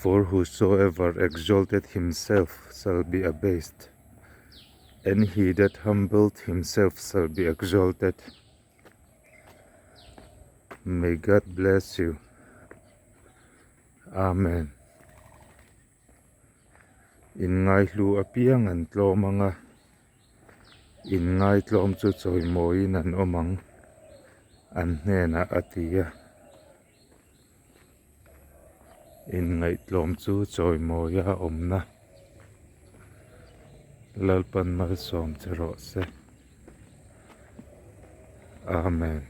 For whosoever exalteth himself shall be abased, and he that humbleth himself shall be exalted. May God bless you. Amen. Inngaihlu apiang an tlawm ang a, inngaitlawm chu chawimawiin an awm ang, an hnenah a ti a. Inngaihtlawm chu chawimawia awmna Lalpan malsawm che rawh se. Amen.